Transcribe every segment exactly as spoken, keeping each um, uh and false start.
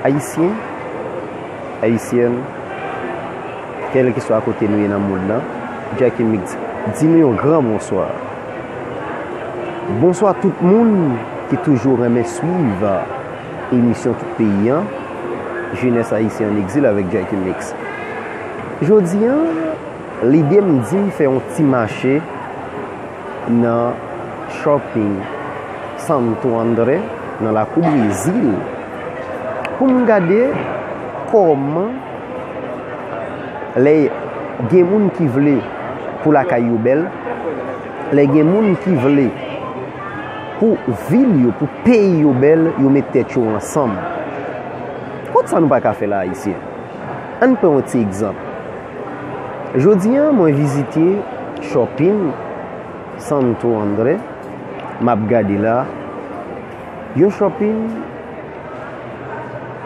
Ayisyen, Ayisyèn, kèlkeswa kote nou ye nan mond lan, Jackie Mix di nou yon gran bonswa. Bonswa tout moun ki toujou renmen swiv emisyon Tout Peyi an, Jeunesse Haïtienne en Exil avèk Jackie Mix. Jodi a, lide m di m fè yon ti mache nan shopping Santo André, nan lakou Brezil, pou m gade kòman lè gen moun ki vle pou lakay yo bèl, lè gen moun ki vle pou vil yo, pou peyi yo bèl, yo met tèt yo ansanm. Kot sa nou pa ka fè la, Ayisyen? Ann pran yon ti egzanp. Jodi a, mwen vizite shopping Santo André, m ap gade la, yon shopping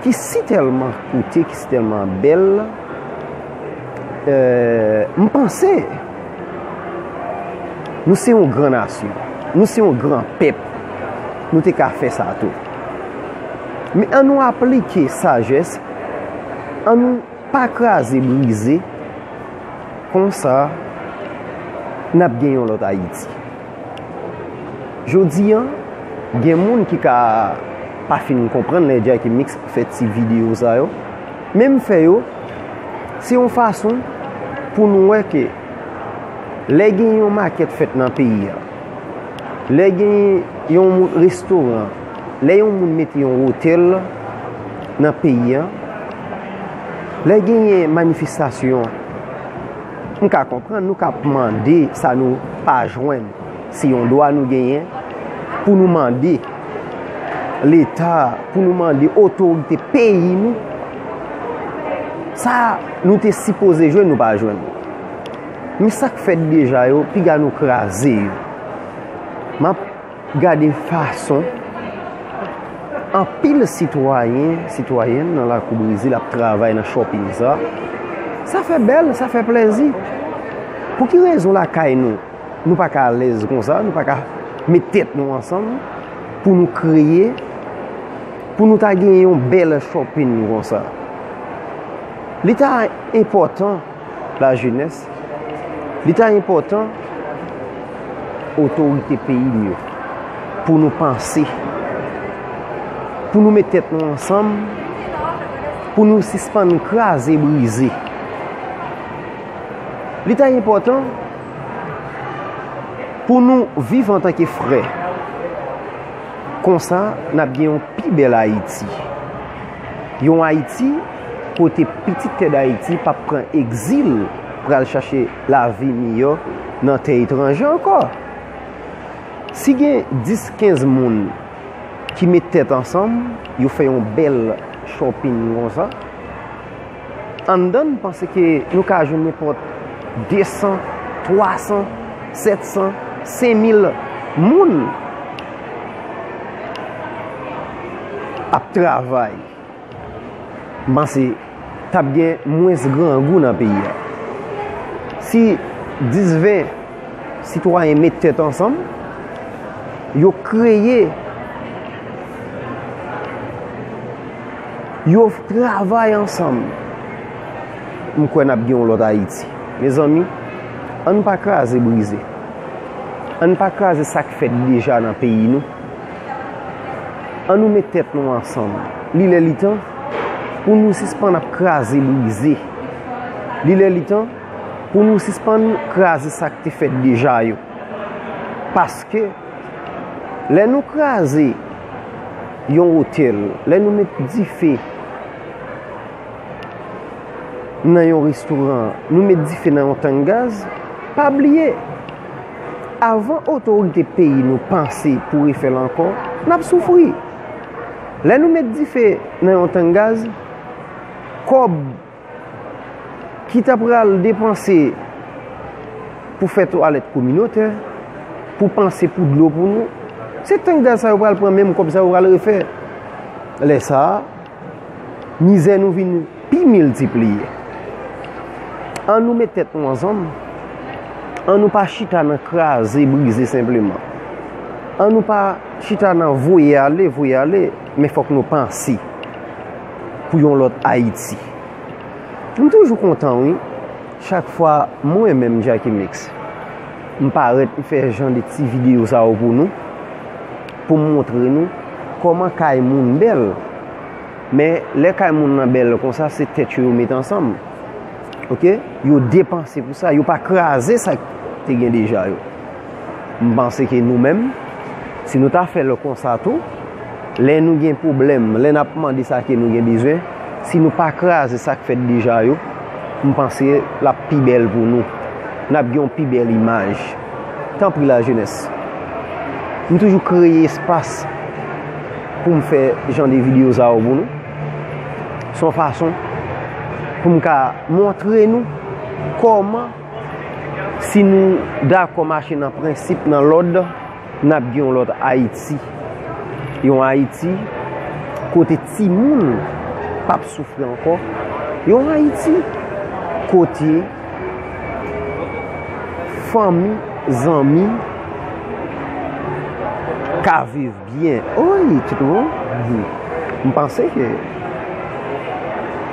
ki si tèlman koute, ki si tèlman bèl, euh, m panse nou se yon gran nasyon, nou se yon gran pèp, nou te ka fè sa tou. Men ann nou aplike sajès, ann nou pa kraze brize, konsa n ap gen yon lòt Ayiti. Jodi a, gen moun ki ka pa fin konprann lè Jackie Mix fè ti videyo sa yo, men m fè yo, se yon fason pou nou wè ke lè gen yon makèt fèt nan peyi a, lè gen yon moun, restoran, lè yon moun mete yon otèl nan peyi a, lè genyen manifestasyon, m ka konprann nou ka mande sa nou pa jwenn. Se yon dwa nou genyen pou nou mande Leta, pou nou mande otorite peyi nou sa nou te sipoze jwenn, nou pa jwenn. Men sa k fèt deja yo, piga nou kraze yo. M ap gade fason anpil sitwayen, sitwayèn nan lakou Brezil ap travay nan shopping sa. Sa fè bèl, sa fè plèzi. Pou ki rezon lakay nou, nou pa ka alèz konsa, nou pa ka met tèt nou ansanm pou nou kreye, pou nou ta gen yon bèl shopping konsa? Li ta enpòtan, lajenès, li ta enpòtan otorite peyi m yo pou nou panse, pou nou met tèt nou ansanm, pou nou sispann kraze brize. Li ta enpòtan pou nou viv antanke frè. Konsa, n ap gen yon pi bèl Ayiti. Yon Ayiti kote pitit tè Dayiti p ap pran egzil pral chache lavi miyò nan tè etranje ankò. Si gen dis, kenz moun ki met tèt ansanm, yo fè yon bèl shopping konsa, anndan n panse ke nou ka jwenn nenpòt de san, twa san, sèt san, senk mil moun ap travay. M panse t ap gen mwens grangou nan peyi a. Si dis, ven sitwayen met tèt ansanm, yo kreye, yo travay ansanm, m kwè n ap gen yon lòt Ayiti. Mezanmi, ann pa kraze brize. Ann pa kraze sa k fèt deja nan peyi nou. Ann nou met tèt nou ansanm. Li lè li tan pou nou sispann ap kraze brize. Li lè li tan pou nou sispann kraze sa k te fèt deja yo. Paske lè nou kraze yon otèl, lè nou met dife nan yon restoran, nou met dife nan yon tank gaz, pa bliye, avan otorite peyi nou panse pou refè l ankò, n ap soufri. Lè nou met dife nan yon tank gaz, kòb ki ta pral depanse pou fè twalèt kominotè, pou panse pou dlo pou nou, se tank gaz sa yo pral pran, menm kòb sa yo pral refè. Lè sa a, mizè nou vin pi miltipliye. Ann nou met tèt nou ansanm. Ann nou pa chita nan kraze brize senpleman. Ann nou pa chita nan voye ale, voye ale, men fòk nou panse. pou yon lòt Ayiti. M toujou kontan, wi, chak fwa mwen menm, Jacky Mix, m parèt, m fè jan de ti videyo sa yo pou nou, pou m montre nou kòman kay moun bèl. Men, lè kay moun nan bèl konsa, se tèt yo yo met ansanm. Oke? Yo depanse pou sa, yo pa kraze sa k te gen deja yo. M panse ke nou menm, si nou ta fè l konsa tou, lè nou gen pwoblèm, lè n ap mande sa ke nou gen bezwen, si nou pa kraze sa k fèt deja yo, m panse l ap pi bèl pou nou. N ap gen yon pi bèl imaj. Tanpri, lajenès. M toujou kreye espas pou m fè jan de videyo sa yo pou nou. Se yon fason pou m ka montre nou kòman, si nou dakò mache nan prensip, nan lòd, n ap gen yon lòt Ayiti. Yon Ayiti kote timoun p ap soufri ankò. Yon Ayiti kote fanmi, zanmi ka viv byen. Wi, tout bon. M panse ke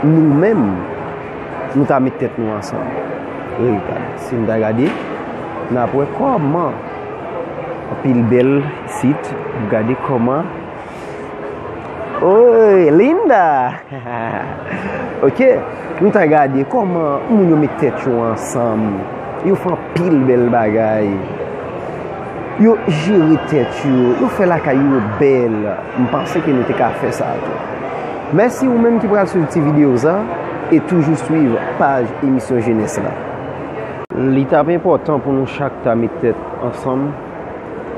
nou menm, nou ta met tèt nou ansanm. Wi, gade. Si n ta gade, n ap wè kòman anpil bèl sit. Gade kòman. Oi, linda! Oke, nou ta gade kòman moun yo met tèt yo ansanm. Yo fè anpil bèl bagay. Yo jere tèt yo, yo fè lakay yo bèl. M panse ke nou te ka fè sa tou. Mèsi ou menm ki pral swiv ti videyo sa e toujou swiv paj emisyon jenès la. Li t ap enpòtan pou nou chak ta met tèt ansanm,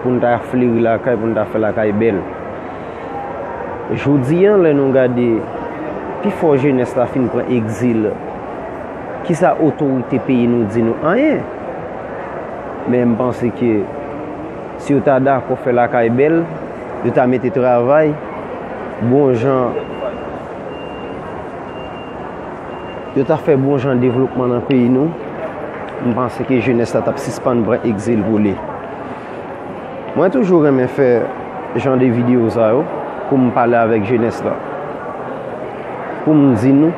pou n ta fleri lakay, pou n ta fè lakay bèl. Jodi a, lè nou gade pifò jenès la fin pran egzil, kisa otorite peyi nou di nou? Anyen. Men m panse ke si yo ta dakò fè lakay bèl, yo ta mete travay, bon jan, yo ta fè bon jan devlopman nan peyi nou, m panse ke jenès la t ap sispann pran egzil pou li. Mwen toujou renmen fè jan de videyo sa yo pou m pale avèk jenès la. Pou m di nou,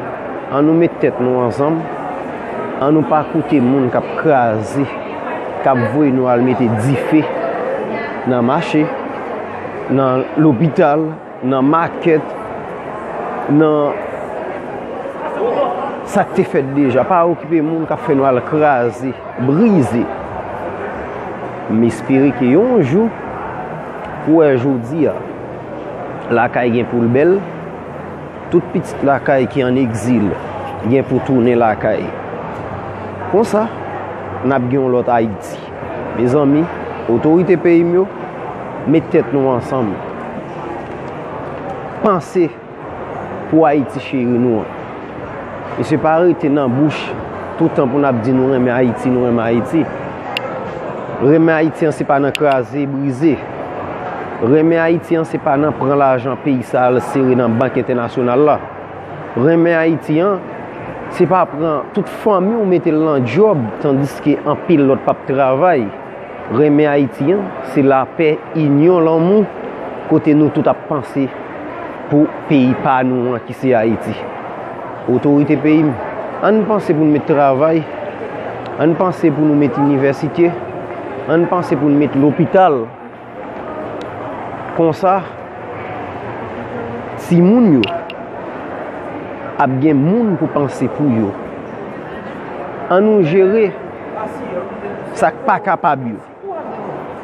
ann nou met tèt nou ansanm, ann nou pa koute moun k ap kraze, k ap voye nou al mete dife nan mache, nan lopital, nan makèt, nan sa k te fèt deja. Pa okipe moun k ap fè nou al kraze, brize. M espere ke yon jou, pou wè jodi a, lakay gen pou l bèl, tout pitit lakay ki an egzil gen pou tounen lakay. Konsa, n ap gen yon lòt Ayiti. Mezanmi, otorite peyi m yo, met tèt nou ansanm. Panse pou Ayiti cheri nou an. Mesye, pa rete nan bouch toutan pou n ap di nou renmen Ayiti, nou renmen Ayiti. Renmen Ayiti an se pa nan kraze, brize. Renmen Ayiti an se pa nan pran lajan peyi sa al sere nan bank entènasyonal la. Renmen Ayiti an, se pa pran tout fanmi w mete l nan djòb, tandiske anpil lòt p ap travay. Renmen Ayiti an, se lapè, inyon, lanmou, kote nou tout ap panse pou peyi pa nou an ki se Ayiti. Otorite peyi m, ann panse pou n met travay, ann panse pou nou met inivèsite, ann panse pou n met lopital. Konsa, timoun yo ap gen moun pou panse pou yo. Ann nou jere sa k pa kapab yo.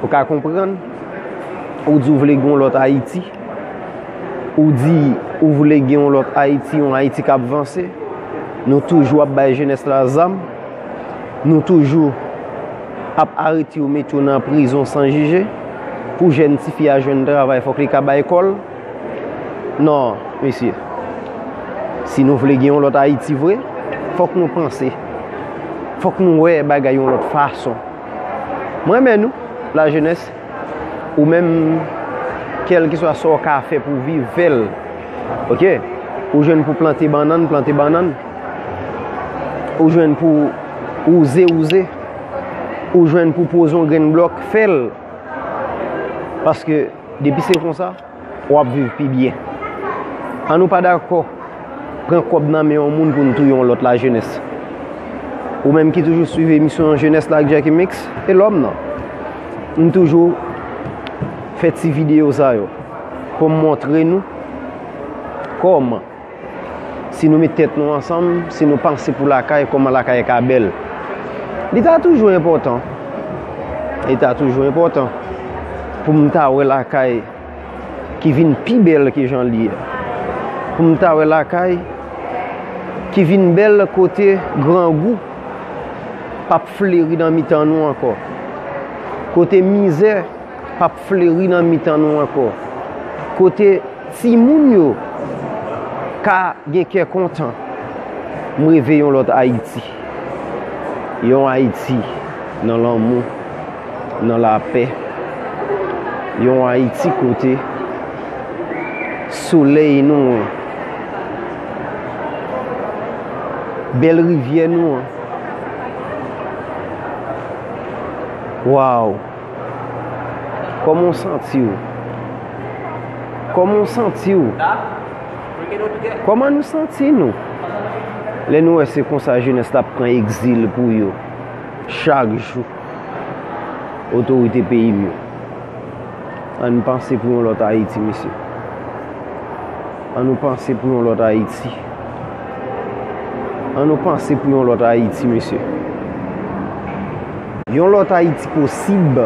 Ou ka konprann? Ou di w vle gen yon lòt Ayiti. Ou di ou vle gen yon lòt Ayiti, yon Ayiti k ap vanse. Nou toujou ap bay jenès la zam. Nou toujou ap arete yo, mete yo nan prizon san jije. Pou jèn tifi a jwenn travay, fòk li ka bay kò l. Non, mesye. Si nou vle gen yon lòt Ayiti vre, fòk nou panse. Fòk nou wè bagay yon lòt fason. Mwen renmen nou, lajenès. Ou menm, kèlkeswa sa w ka fè pou w viv, fè l. Oke? Ou jwenn pou plante bannann, plante bannann. Ou jwenn pou wouze, wouze. Ou jwenn pou poze yon grenn blòk, fè l. Paske depi se konsa, w ap viv pi byen. Ann nou pa dakò pran kòb nan men yon moun pou n touye yon lòt lajenès. Ou menm ki toujou swiv emisyon Jenès la ak Jacky Mix, e lòm nan. M toujou fè ti videyo sa yo pou m montre nou kòman, si nou met tèt nou ansanm, si nou panse pou lakay, kòman lakay ka bèl. Li ta toujou enpòtan, li ta toujou enpòtan pou m ta wè lakay ki vin pi bèl ke jan l ye a. Pou m ta wè lakay ki vin bèl kote grangou p ap fleri nan mitan nou ankò. Kote mizè p ap fleri nan mitan nou ankò. Kote timoun yo ka gen kè kontan. M reve yon lòt Ayiti. Yon Ayiti nan lanmou, nan lapè. Yon Ayiti kote solèy nou an, bèl rivyè nou an. Waw! Kòman w santi w? Kòman w santi w? Kòman nou santi nou? Lè nou wè se konsa jenès la ap pran egzil pou yo chak jou. Otorite peyi m yo, ann panse pou yon lòt Ayiti, mesye. Ann nou panse pou yon lòt Ayiti. Ann nou panse pou yon lòt Ayiti, mesye. Yon lòt Ayiti posib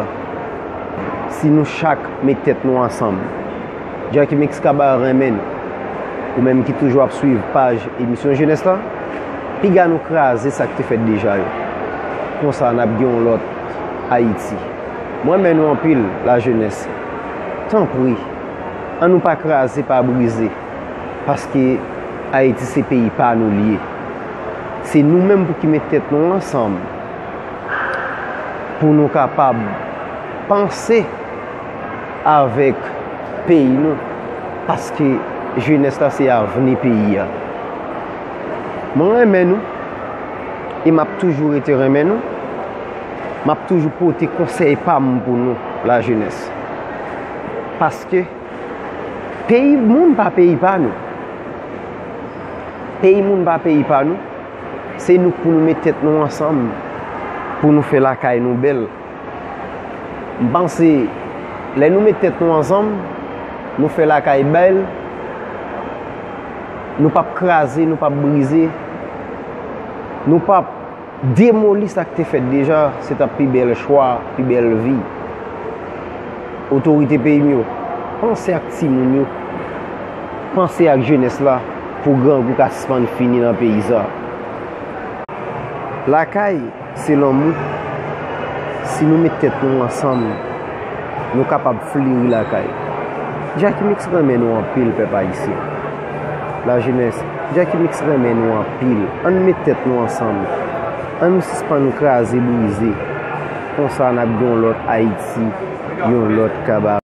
si nou chak met tèt nou ansanm. Jacky Mix Kaba renmen nou. Ou menm ki toujou ap swiv paj emisyon jenès la, piga nou kraze sa k te fèt deja yo. Konsa n ap gen yon lòt Ayiti. Mwen renmen nou anpil, lajenès. Tanpri, ann nou pa kraze, pa brize, paske Ayiti se peyi pa nou l ye. Se nou menm pou ki met tèt nou ansanm pou nou kapab panse avèk peyi nou, paske jenès la se avni peyi a. Mwen renmen nou, e m ap toujou rete renmen nou. M ap toujou pote konsèy pa m pou nou, lajenès. Paske peyi moun pa peyi pa nou. Peyi moun pa peyi pa nou. Se nou pou nou met tèt nou ansanm pou nou fè lakay nou bèl. M panse, lè nou met tèt nou ansanm, nou fè lakay bèl, nou p ap kraze, nou p ap brize, nou p ap demoli sa k te fèt deja, se t ap pi bèl chwa, pi bèl vi. Otorite peyi m yo, panse ak timoun yo, panse ak jenès la pou grangou ka sispann fini nan peyi sa. Lakay se lanmou. Si nou met tèt nou ansanm, nou kapab fleri lakay. Jacky Mix renmen nou anpil, pèp ayisyen. Lajenès, Jacky Mix renmen nou anpil. Ann met tèt nou ansanm. Ann nou sispann kraze brize. Konsa n ap gen yon lòt Ayiti, yon lòt Kaba.